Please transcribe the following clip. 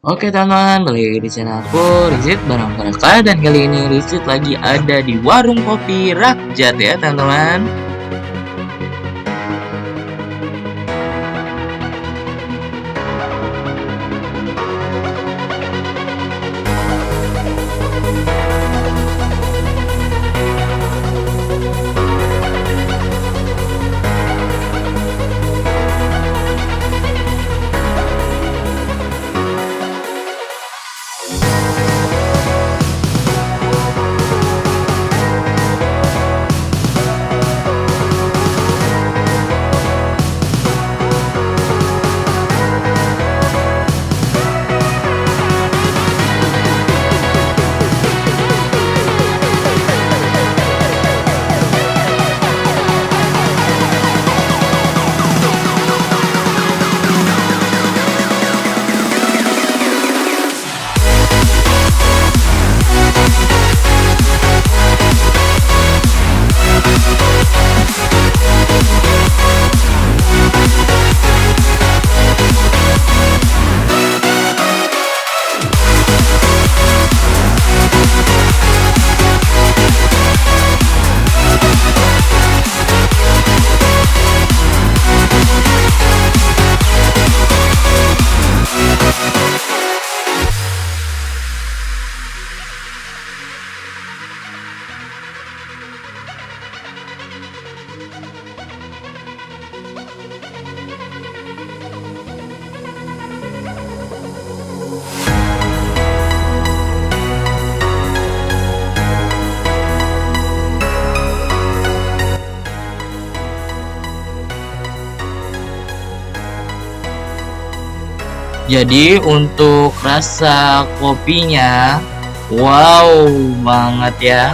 Oke teman-teman, balik lagi di channel aku, Rizit bareng mereka. Dan kali ini Rizit lagi ada di Warung Kopi Rakjat ya teman-teman. Jadi untuk rasa kopinya, wow banget ya.